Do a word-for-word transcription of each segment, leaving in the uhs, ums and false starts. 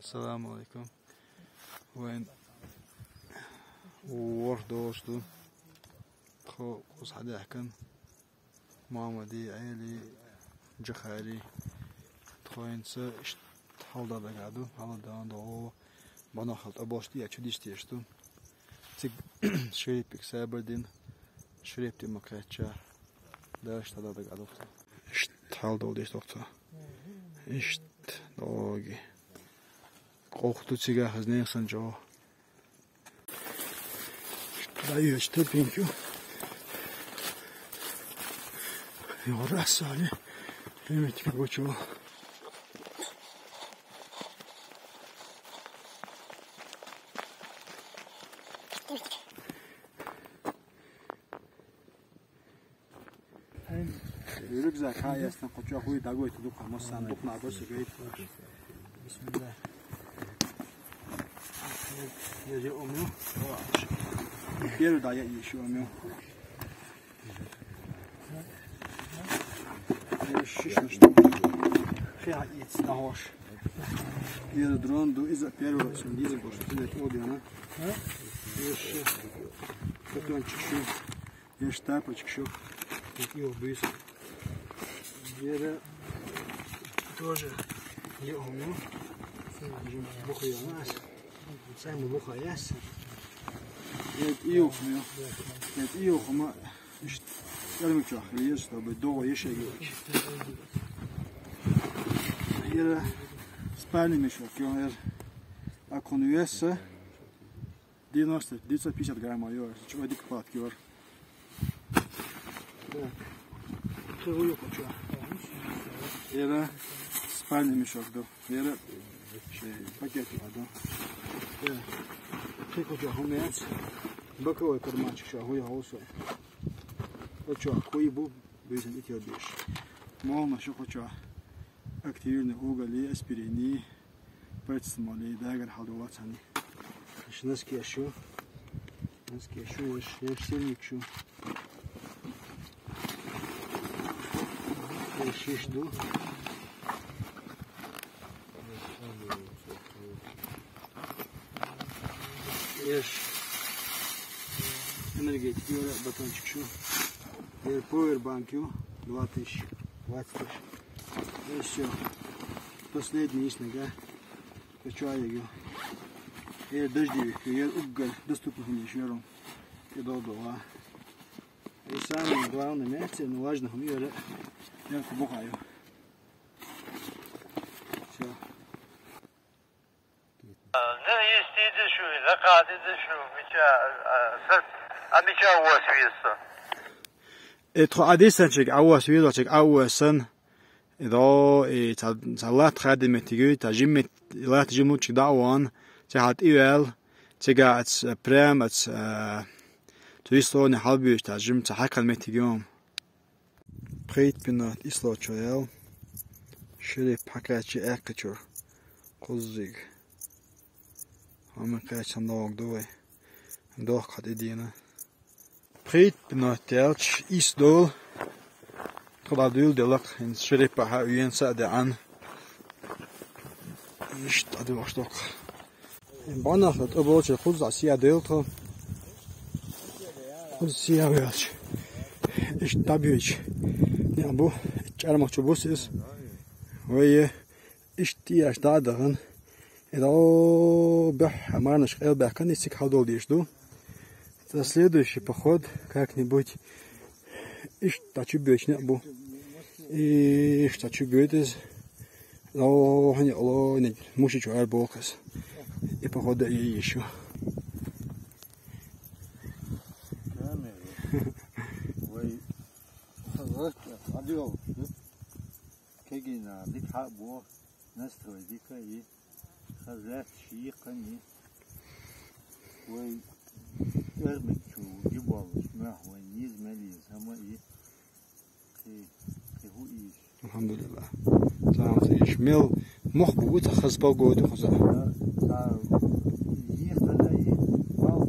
Ассаламу алейкум. Вайн ворхӀ долуш ду. Тхо кхуза хьадаьхкина. Мухьаммади, Ӏели, Джахари. Тхо хӀинца иштта хьалда дагахь ду. Хьалда дан догӀу. Банахал тӀаболуш тӀе чу дистеш ду. Цига Шерипик сабар дин. Шерипти ма кхечча. Даш тада дагахь ду. Иштта хьалдолдеш дохца. Иштта доги. Къохту цига хазне санчо. Даёч тупинку. Йора сали. Поймите, как бы чего. Рюкзак, ха, ясно, кхочо хуй дагой туду, ха, масан, духна, бос, гей. Бисмилла. Я же умею. Первый, да, я ещё умею. Шиш, ну что? Фиа, иц, нагош. Первый дрон, ду, из-за первого, синдиза, больше, ты, вот, я, на. Ещё. Потом чуть-чуть. Еш тапочки шо. Йо, бис. Дера тоже. Йо, ну. Бухаяс. Сам бухаяс. Эт иохму. Эт иохма. Ишт. Ярмучах, еш, чтобы дого еш еш. Ера спальный мешок, ё, эр. Акун веса. Девяносто, девятьсот пятьдесят грамм, ё, чего дик хватки вар. Так. Целую хочу. Эра спальный мешок, да. Эра шей пакетик, да. Эра. Ты хочу хумец. Боковой карманчик, что хуя холсо. Ну что, хуй бу, бизнес идти обеш. Мол, на что хочу. Активный уголь, аспирин. Пецмали дагар хьалдолацани. Иш носки ашу. Носки ашу, иш, иш сирник шу. Иш, иш ду. Иш энергетик, юра, батончик шу. Ир Powerbank ю, два тысячи, двадцать тысяч. И всё. Последний иш нога. Качаю её. Эр дождевик, эр угол, доступных мне ещё. И до дола. И самое главное место, ну, важно, хмере. Я кубухаю. Всё. Не истидешуй, закатидешуй, мича, а, сат, а мича у вас веса. Э, тхо адисанчик, а у вас везачик, а у вас сан. Идо, и ца, ца лат хадимет тиги, та жиммет, лат жиммучик да ван, ца хат ивел, цига ац, прям ац, э, туристлони халбюш, та жим ца хакан мет тигиум. Пхейт пинат исло чоял, ширип хакачи эккачур, куззиг. Ама качан дог дуй. Дох хат идина. Пхийт бинот ялч ис дол. Тхо дуьйла делакх, хӀинца шерипа хьа уьйенца а деӀан. Иштта а дуьйла аштокх. Банахла тӀо болча кхуза сия делтхо. Кхуза сия велч. Иштта дӀабоьч. Не бу, чӀармах чу бус ис. Вай, иштта тӀеш дӀа а дахана. Эдо бехӀ марнаш къелбаьхкан, ицик хьалдолдеш ду. За следующий поход как-нибудь иштта чу бечна бу. Иштта чу бетиз. Лохни олони муши чуар бохас. И поход да и ещё. Вай. Адио. Кегина, дик хьа бо. Настрой дика и. Хазлаьцча йикхани, вай эрмичу гибаллаш мехь вай низ мел йиза хӀама и кхи, кхи хӀу ийш. Алхьамдулиллах. Царна ца ийш. Мел мохк бу ца хаза погода хуза. Ца, ца йикхана и мал.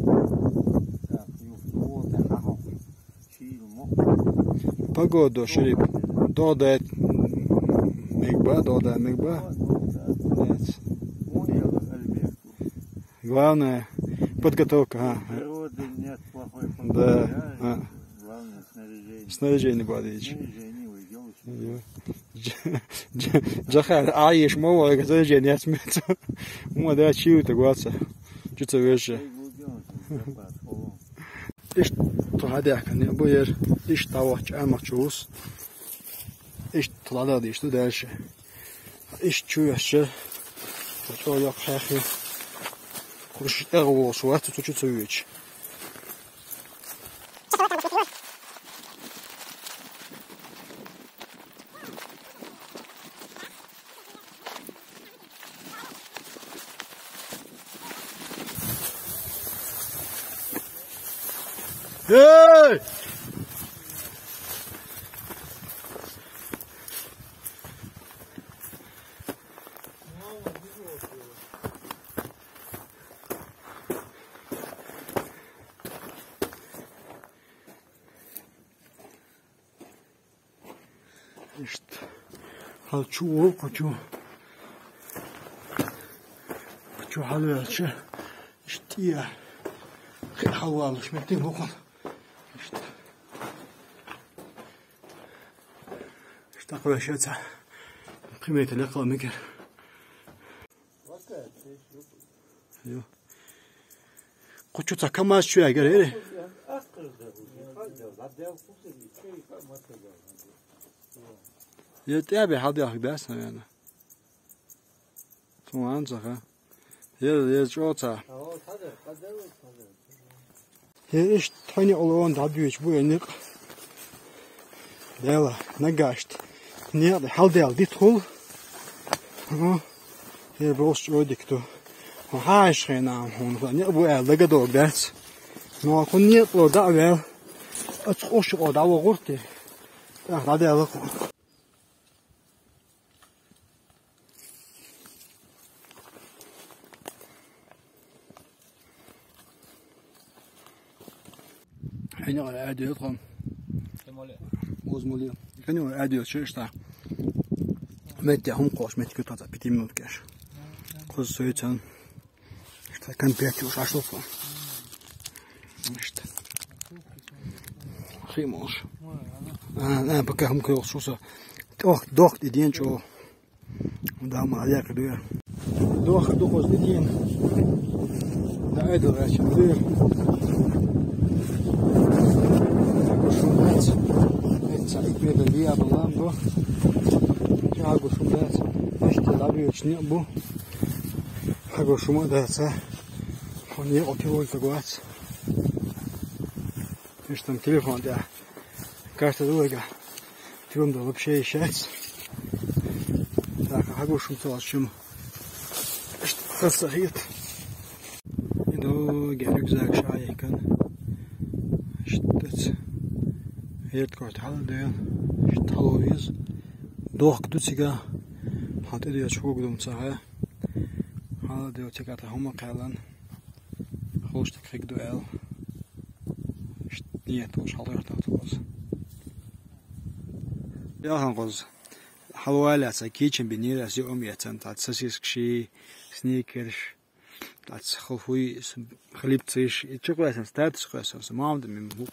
Ца, юх, юх, хьахох. Погода шериб. ДогӀа даьд мегба, догӀа даьд мегба. Дац. Главное, подготовка, а. Природы нет плохой погоды, да, а. Главное снаряжение. Снаряжение, Бадыч. Снаряжение, вы делаете. Йо. Дж-, дж-, джаха, а еш мо ва, снаряжение яц мет. Мо да чиу та гваца. Чу ца веше. Ишт ту хадяхкан, я, буер, ишт тавах чамах чус. Ишт ту лада диш ту дальше. Ишт чу яше. Чо я хахи. Куш эго шуа, ту чу ца веч. Эй! Ишт. Хал чу о, ку чу. Ку чу хал велче. Ишт я. Хи хал валуш метин хукун. Ишт. Ишт такой шеца. Примете лекла микер. Йо. Кучу ца камаз чу я гере. Йо, тя бе хадя хгас, наверное. Туман ца ха. Йо, йо, чо ца. Йо, ишт тани олон да бюч бу эник. Дела, нагашт. Не, хал дел, дит хул. Ага. Йо, бос чо дик ту. Ага, ишхена, хун, не бу эл, дага дог, дац. Но, хун не, о, да, вел. Ац, ош, о, да, о, гурти. Да, да, дела, хун. Хьинега адил ком. Узмули. Хьинега адил чешта. Метте хум кош, метте кутата пяти минут кеш. Куз суйцан. Что конфет уж ашло по. Что? Химош. А, на, пока хум кол шуса. Ох, дох, и день чё. Да, ма, я кду я. Дох, дох, ож дитин. Да, айда, рача, блин. Хагу шумац. Эца ик меда вия балам бо. Хагу шумац. Эште лабиоч не бу. Хагу шумац, да, ца. Он не опилой загвац. Эш там телефон, да. Карта долга. Тюм да вообще ещё. Так, хагу шумцал чим. Хасахит. Иду герек зак шайкан. Штыц. Ерт корт хал ден. Шталовиз. Дох ктуцига. Хат иду я чугдум цага. Хал ден тиката хума калан. Холштык хик дуэл. Нет, уж халдыр тахтугуз. Яхан куз. Халваля ца кичен бинира си ом яцан, тат сосискши, сникерш, тат хулфуй, хлебциш, и чуквасан, статус квасан, мамда мим хук.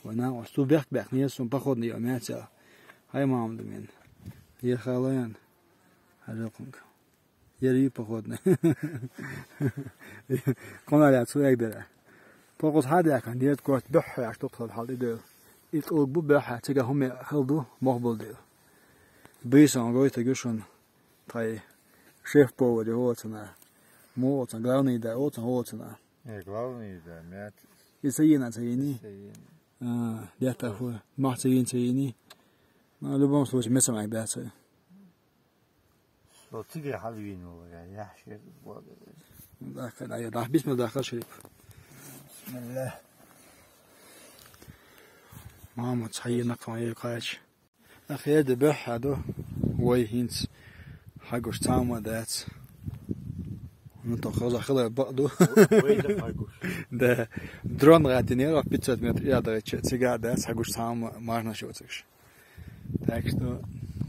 Вана, усту бехт бехт, не сум походный ом яца. Хай мамда мин. Е халаян. Хажалкунг. Ери походный. Коналя цуяк дера. Покус хадя кан дерт корт бёххя штук хал хал идел. Ит уг бу бёххя, цига хуме халду мохбул дел. Быйсан гой тагюшун. Тай шеф-повар оцана. Мо оцана, главный да, оцана, оцана. Э, главный да, мяч. И саина, саини. Саина. А, дята фу, мах саин, саини. Ну, в любом случае, мясо мак да, ца. Со цига хьалвинула, я, я, шер, вот. Да, когда я, да, бисмилла, да, шериф. Бисмилла. Мама, цхьаьна кхоан кхач. Ахер де бехьаду, вай хинц хагуш цама дац. Ну, то хоза хила баду. Вай да хагуш. Да. Дрон гатинер, пятьсот метров, я, да, че, цига дац, хагуш цама, можно шо цикш. Так что,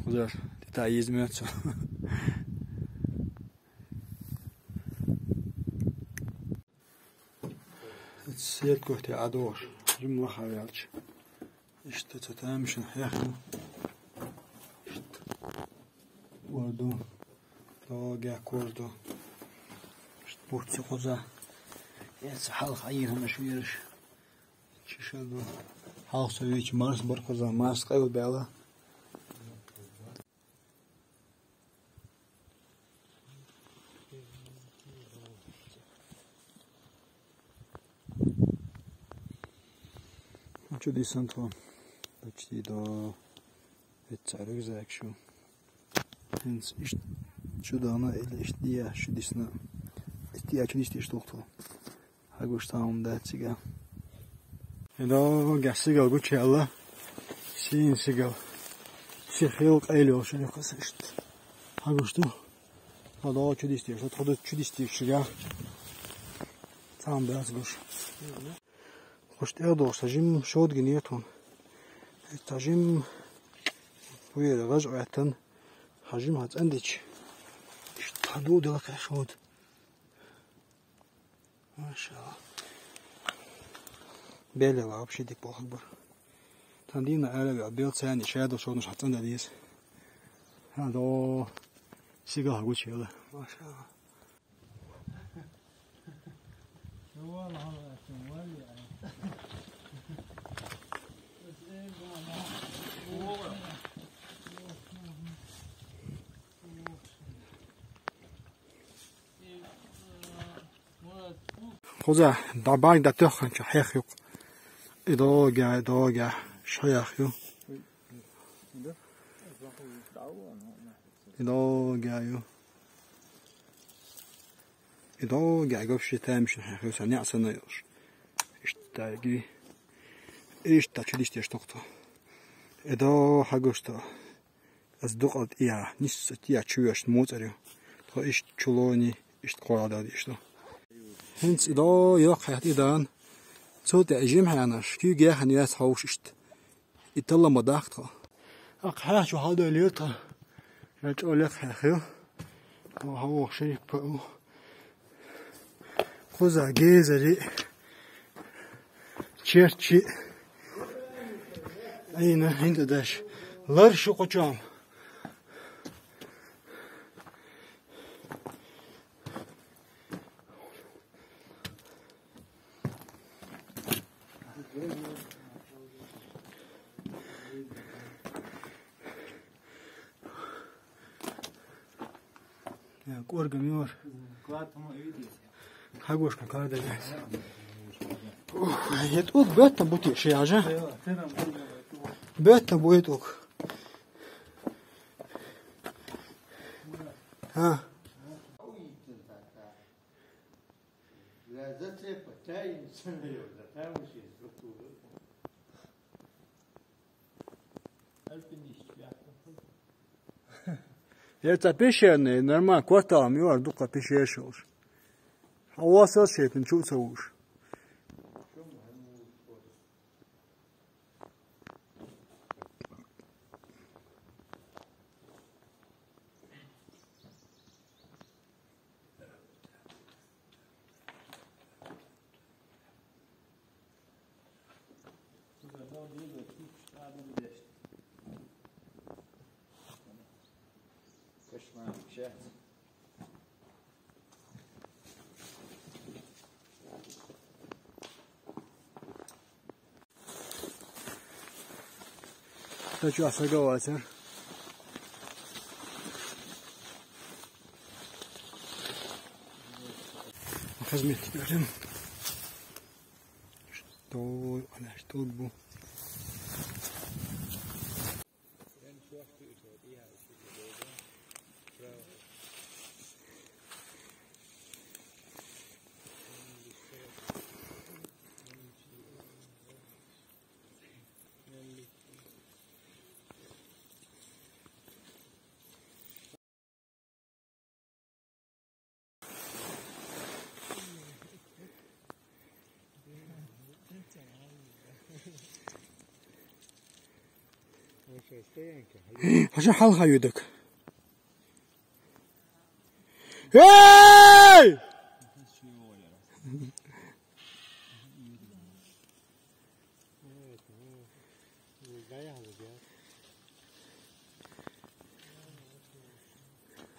уже та измётся. Сет гуьхьтехь ӀадогӀуш, жимма лаха ваьлча. Иштта цу тамашийна хьехна. Иштта. Орду. ДогӀа кхоза ду. Иштта буц ю кхуза. Эца хьалха Ӏийна хӀуманаш ву ераш. Чиша ду. Хьалха со вийча марс бара кхуза, марс къайлабаьлла. Чу дисант ву. Почти до. Эццахь рюкзак шу. ХӀинца иштта чу дана или иштта диа шу дисна. Иштта диа чу дисна иштта тухту. Хьагуш цхьа хӀума дац цига. И догӀа сигал гучуяьлла. Сийна сигал. Сихал къайлаелла шу дукхаза иштта. Хьагуш ду. Тхо догӀа чу дистийша, тхо ду чу дистийша шуьга. Цхьа хӀума дац гуш. Кхуш тӀе а догӀуш, сан жимма шодгина тхуна. Сан жимма вуьйра гӀаж а гӀаьттина, сан жимма хьан цӀандича. Иштта хьан ду дела кхаьш хӀода. Машалла. Белла вообще дика бохург бара. Тхан дийна араваьлла бел царни шадо шонаш хьан цӀанда деза. Хьан до сигал хьан гучуяьлла. Машалла. Кхуза дӀабанг дан тоьхначу хьех ю-кх. И догӀа, и догӀа, шо ях ю. И догӀа ю. И догӀа гуш тамашийна хьех ю, сан неӀ санна йолуш. Иштта даьлла. Иштта чу дистеш тохто. И догӀа хьагуш тхо. Аса дукъал тӀеяхьа, нисса тӀеяхьа чу вешна муцӀар ю. Тхо иштта чу лоьний, иштта кхоалгӀа дала дийш ду. ХӀинца и догӀа йоккха хьехна и догӀа. Цул тӀаьхьа жима хьехнаш, куьйга яьхна яц хьовш иштта. И таллам ма дахка тхо. Аккха хьехча хьалдойлира тхо. Ша чӀогӀа лекха хьех ю. Хьо хьан воху шерик а ву. Кхуза гезари, черчи, Ӏийна хӀинца даш. Лар шу кхучом. Я, кӀоргам йора. Хьагошка кара дагахь. Ух, я тӀулг беттан бу те ши хьажа? Беттан бу я тӀулг. ХӀа. Альпинистчу баьхкина хуьлу. Яра цхьа пещерный, нормально, кварталам ю ара дукха пещераш йолуш. Хьан васал шайтан чу а ца вуш. Ша чохь сага вацара. Хазмет берем. Что, она что бу? Хьажа хьалха юдак. Эй!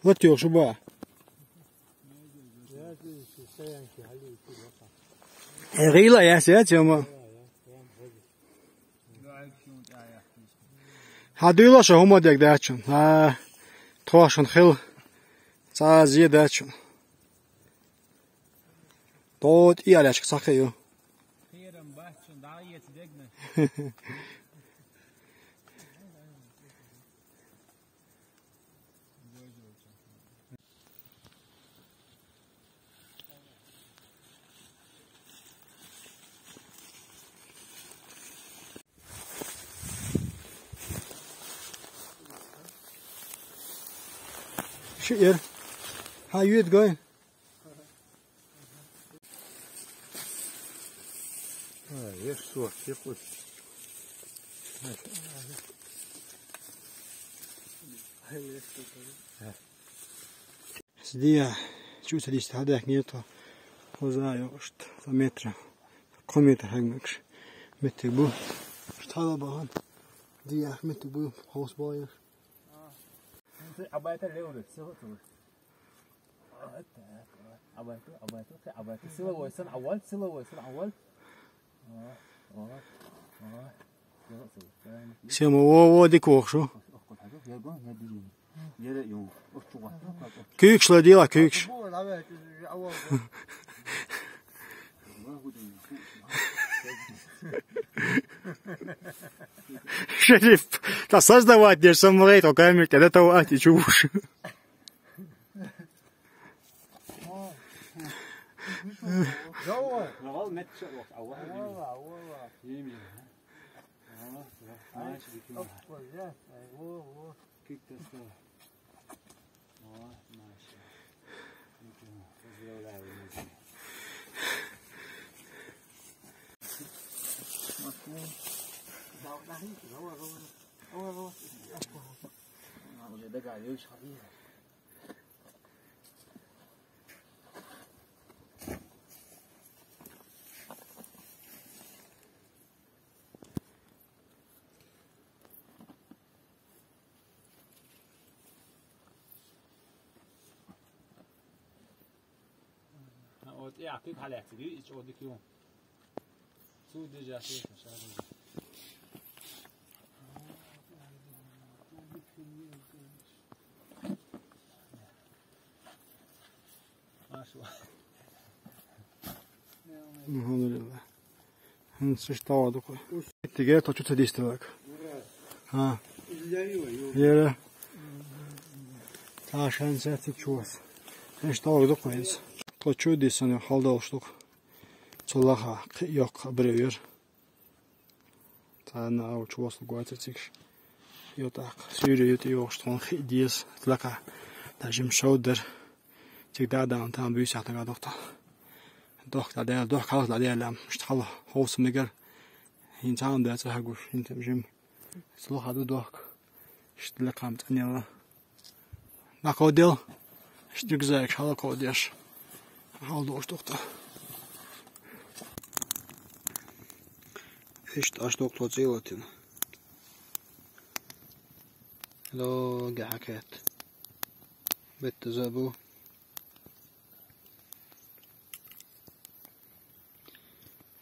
Латта йолуш ю боху. Э, гӀийла яц, яц, яма. Хьан дуьйло ша хӀума дерг дац шуна? Хьан тхо шуна хила? Цхьа а зе дац шуна. ДогӀу тӀе а лаьшка схьакхиа ю. Кхерам бац шуна, дӀа а эца дегна. Шиъ яра. Хьан йоьду гой? А, еш сох, ше кхуьш. Сидия, чу ца дийшта хьадаьхкинера тхо. Хоза йо, иштта, цхьа метр. Кхо метр хьегнарш. Меттиг бу. Иштта хьала бахана. Дия, меттиг бу, ховс баеш. Абайта левры, всё готово. Абайта, абайта, абайта, силовой сан авал, силовой сан авал. Сема, во, во, дика вохуш ву. Куьйгаш ла дела, куьйгаш. Шериф, та создавать деш сам валайт, камер, когда того ати чувуш. Ха, вот я кик хьалаьцциг, и чӀогӀа дика ю. Цу дижа хеташ, а. Маша. АлхьамдулиллахӀ. ХӀинца иштта дӀавахана ду-кх вай. Тиге тхо чу ца дисталаг. ХӀа. Яра. Цхьа шанца цига чу вас. Иштта дӀавахана ду-кх вай хӀинца. Тхо чу дисана хьал долуш ду-кх. Цу лаха кхин а йоккха а бирвира. Царна а чу васлуг вацара цига. Йо тӀаккха. Суьйре ю тӀейогӀуш тхуна хи а деза. Лакха. Даже жима шовда дара. Цига дӀа а даьлла, там буьйсанна тӀе а дохку. Дохку дӀадаьлла, дохку хьалха дӀадаьлла. Иштта хьала ховса мегар. ХӀинца цхьа а дац хьагуш, хӀинца жима. Иштта лаха ду дохку. Иштта лекхам цӀанъелла. ДӀакховдел. Иштта рюкзак хьала кховдеш. Хьала дохуш дохку. Иштта аш дохку цӀе латина. Ло, гахьа кхетта. Бетта за бу.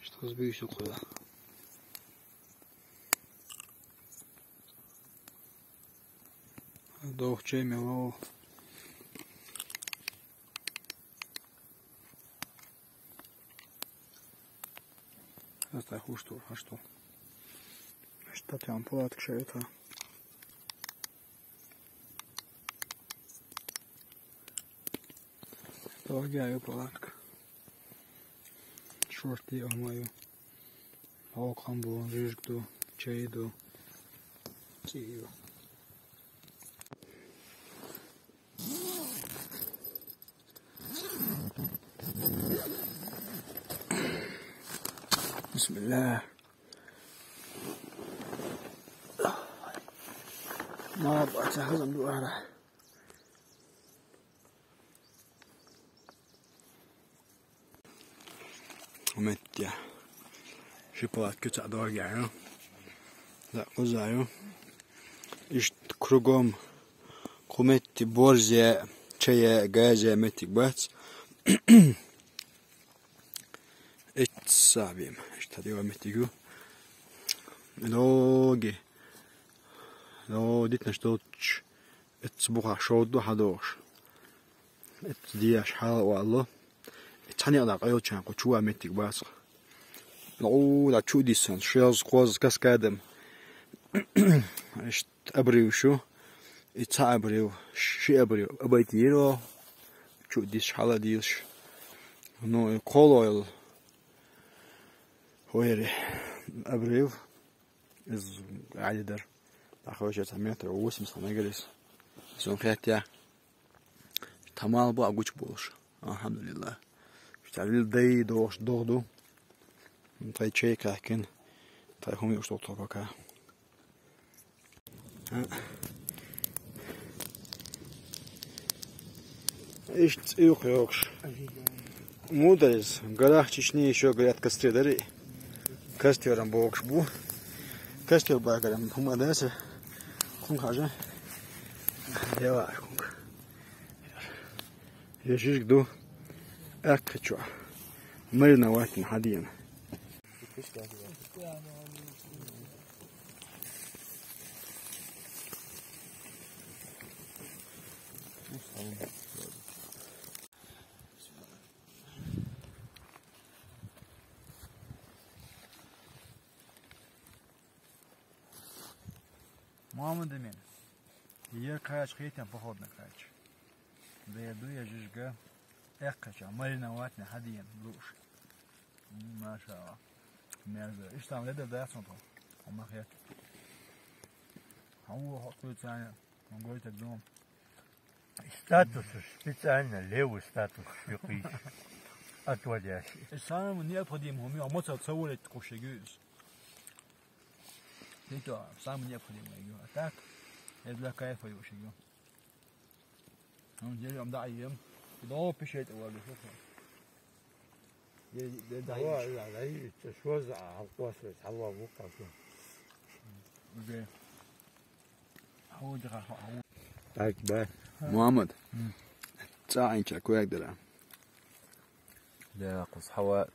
Иштта хаза буьйса кхуьла. Дохче мело. Хаза хуш тур, хаш тур. Иштта тян палатка шайта. Дорогая палатка. Шорти а маю. Окхам бу, жижиг ду, чай ду. Ци ю. Бисмиллах. Ма баца хазам ду ара. Меття. Ши палатка цхьа доргахь ю. ДӀа кхуза ю. Иштта кругом кхо Хьо метте борзе, чая, газе меттиг бац. Эццабим. Иштта дела меттиг ю. Логи. Ло дитнаш долч. Эцц буха шоуду хадош. Эцц дияш хала вало. Эццани ала къайлчан ку чуа меттиг бац. Ло да чу дисан, шелз, коз, каскадам. Ишт обрыв шу. И ца обрыв, ши обрыв. Обойти иро. Чу дис хала дилш. Ну, и колойл. Ойри. Обрыв. Из гӀади дар. Даха вешерца метр восемьдесят нагарис. Сон хетя. Тамал бу агуч болуш. Алхамдулилла. Шталил дай догш догду. Тай чей кахкин. Тай хуми ушток тока. Ишт цӀух йокш. Мударис, гарах чечни ещё, говорят, костре дари. Костёром бокш бу. Костёр баргарам, хумадаса. Кун хажа. Дела кун. Я жижг ду. Ак хочу. Мариновать на хадиен. Мама да мен. Ер кач хитан походна кач. Да я ду я жижга. Эх кача, мариновать на хадиен, луш. М, машалла. Мерза. Иш там леда да сон то. Ама хет. Хау хот куцаня. Он говорит так дом. Статус специально левый статус юкиш. Отводящий. И самым необходимым у меня моца цаулет кушегюс. Это самое необходимое. А так, это для кайфа юшегю. Он деле вам да ем. До пишет его. Давай, да, да, и что за алкоголь, алва вукаку. Уже. Так, ба. Мухаммад. М. Цаинча куягдара. Да, кус хава.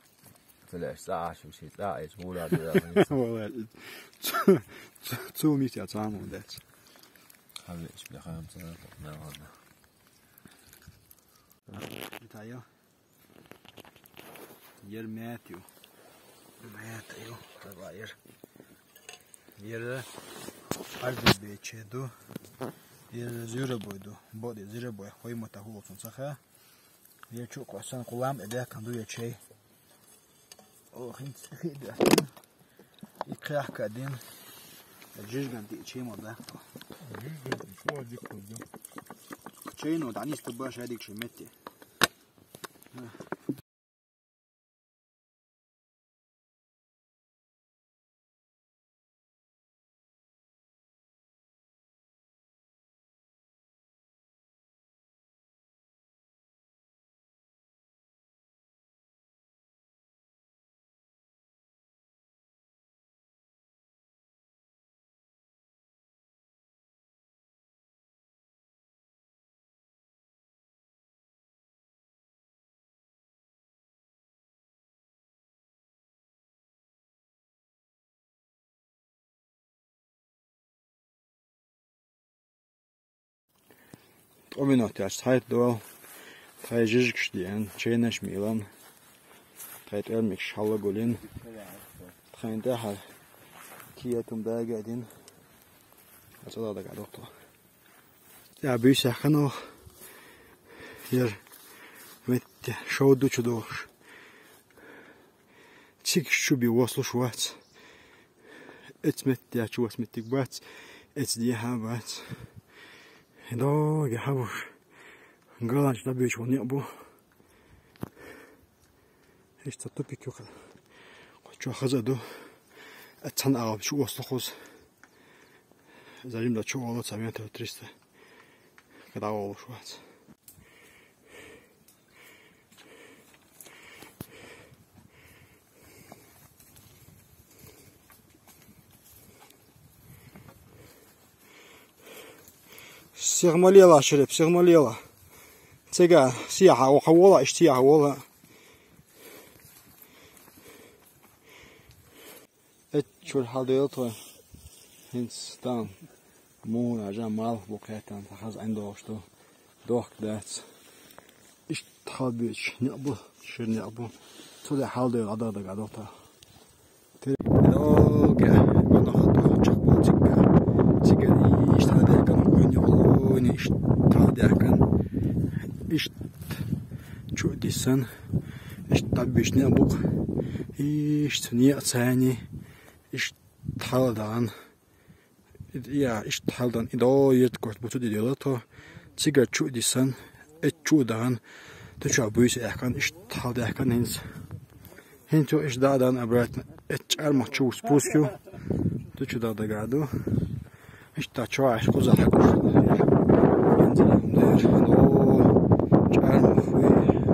Целеш цааш, ши цааш, мула да. Вала. Цу митя цаму дац. Хавлеш бяхам цана. Нормально. Итая. Ер мятю. Мятю. Хаваер. Ер арби бечеду. Ер зюребойду. Боди зюребой. Хойма тахулцун саха. Ер чу квасан кулам эдя канду я чей. О, хин цихи да. И кхяхка дин. Жижган ти чей мо да. Жижган ти чуа дикку да. Чей но, да, не стуба шадик шеметти. Тхо минот яш цхьайтта дол, тхай жижигаш диан, чайнаш милан, тхай тӀермикаш хьалагулин, тхайн тӀехьа киятум дага дин, ацӀала дага дохту. Я буьйсехь ханох, ер метте шовду чу дохуш. Цигаш чу би вослуш вац. Эц метте чу вас меттиг бац. Эц дехьа бац. Доги хьабуш. Галанч набечу некъ бу. Иштта тупик юха. Кху чу хаза ду. Ацан агӀа чу ослухуз. Залимда чу ола ца метр триста. Када олуш вац. Сиха ма лела, Шереп, сиха ма лела. Цига сиха хьа-, хьавола, иштта сиха хьавола. Эт чур хьал дела тхо. ХӀинца там муха жа малх бу кхетан, хаза айн догӀуш ду. Дохк дац. Иштта хьал буьйцуш некъ бу, шира некъ бу. Цу де хьал дела, Ӏадагъа дага Ӏадал та. Йоге, гонах чакхбол цигга. Цигга иштта хьалдаьккхана, гонь йола, гонь иштта хьалдаьккхана. Иштта чу дисан. Иштта дӀабуьйчу некъ бу-кх. Иштта некъ цани. Иштта хьалдаан. Я, иштта хьалдан, и до йирт корт бу цу де дела то. Цигара чу дисан, эт чу дан, ту чу буьйса аьхкан, иштта хьалдаьхкан хӀинца. ХӀинца иштта да дан обратно. Эт чӀармах чу спуск ю. Ту чу да дага ду. Иштта чу аш куза хьакуш. ХӀинца дер. О, чӀармах.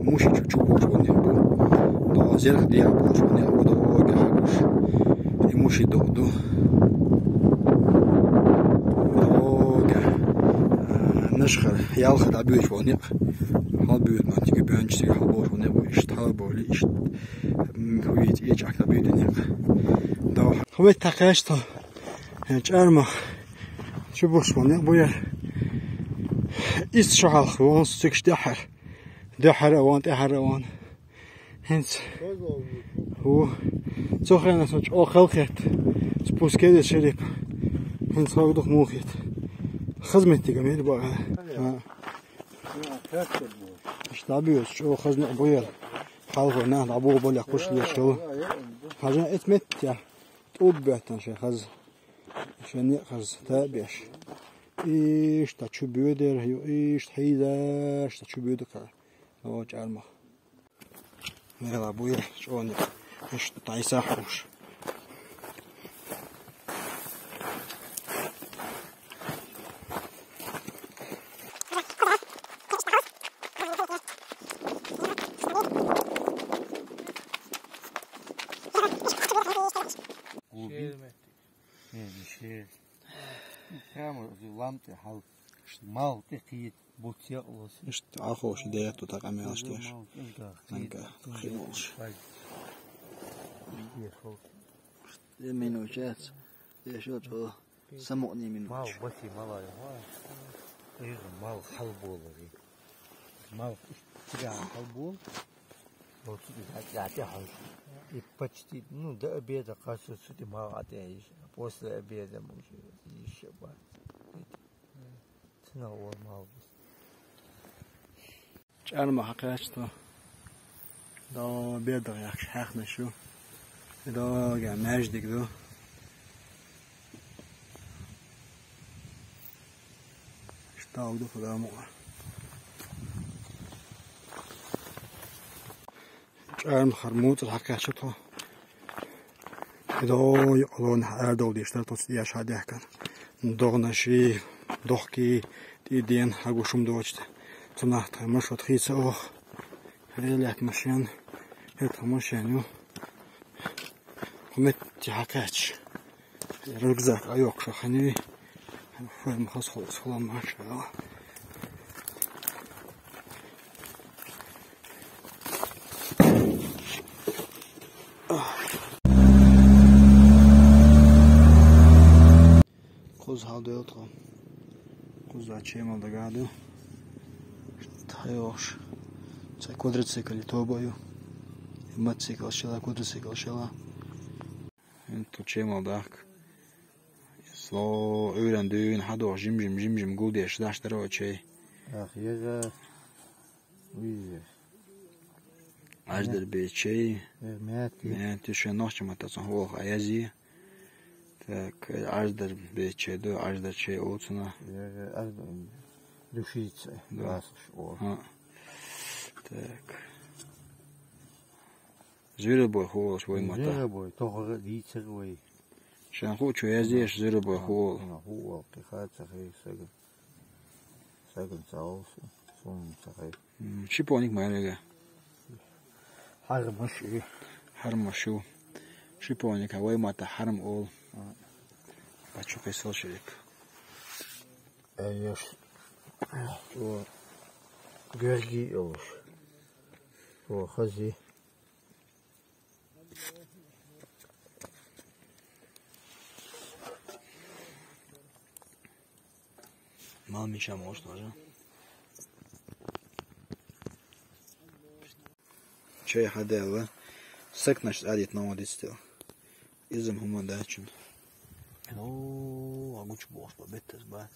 Муши чу чу бош вон бу. До зерх диа бош вон бу. До ога хьакуш. И муши до ду. Ога. Нашхар, ялхар дӀабуьйцуш вон некъ. Хьал буьйцу ма тига бёнчу тига хьал бош вон некъ. Иштта хьал боли, иштта. Хуйт и чакта буьйцу некъ. До. Хвет такаш то. ЧӀармах. Чу бош вон некъ буяр. Ист шо хьалх вон цигаш дехьар. Дехьар а вон, тӀехьар а вон. ХӀинца. Ву. Цу хенас чӀо халхет. Спускеде шериф. ХӀинца хог дух мухет. Хазметтига мел бага. Ха. Иштта буьйцу чӀо хазна буяр. Халхо нах дӀабу боля куш лешал. Хажа эт меття. ТӀуб беттан шей хаз. Шей некъ хаз та беш. Иштта чу буьдер, ю иштта хьийзаш, та чу буьдука. О, чӀармах. Мела буя, чӀони. Иштта тайса хьуш. Глубин. Не, не шесть. Ну, прямо ламты хал. Мал ты кит, бутья лос. Иштта Ӏахош де ту такъамелаш деш. Мал ты да. Нанка химолш. Ехал. Де минут час. Ещё то. Самони минут. Мал бати мала я. Ир мал хал болари. Мал тига хал бол. Вот сюда, да, да, да, и почти, ну, до обеда, кажется, сюда мало отъедешь. После обеда мы уже ещё бать. Цена он мало. ЧӀарма хьакхаьчту. До обеда яхаш хьаьхна шу. До га маьждиг ду. Иштта ду худа мо. ЧӀарма хар муцӀар хьакхаьчу тхо. До йолон хьадол деш тар тхо цӀияш хьадехкан. Догнаши, дохки, тӀиден хьагушум дочта. Цунах тхай маршрут хийца ох. Хьелят машин. Хьет машин ю. Хьуметти хьакхаьч. Рюкзак айокша хани. Форма хас холос холом машала. Кхуза хьал дойл тхо. Кхуза чемал дагахь ду. Тхайохш. Цай квадроцикл тоба ю. Мотоцикл шала, квадроцикл шала. ХӀинца тхо чемал дахка. Сло, Ӏуьйран дуьйна хьадоху жим-жим, жим-жим гулдеш, даш даро чай. Ах, еза. Уйзе. Аждар бе чай. Э, мятти. Мятти шен нохча мата цун хӀолах а язи. Так, аждар бе чай ду, аждар чай олцуна. Еза, аз душица. Да. Ласаш о. Ха. Так. Зверобой хулаш вай мата. Зверобой, тохара дийцар вай. Шан ху чу яздеш зверобой хул. Хул, кихаца хай саган. Саган цаолсу, сум цахай. М, шиповник майрага. Хармаш и. Хармашу. Шиповник а вай мата харм ол. Пачу кайсал шерик. Э, еш. Цо герги йолуш. Цо хази. Мал мича молуш тоже. Чай хьаделла. Сакнаш адит новодистил. Изум хӀума дачун. Ну, агучу боху, бетас бац.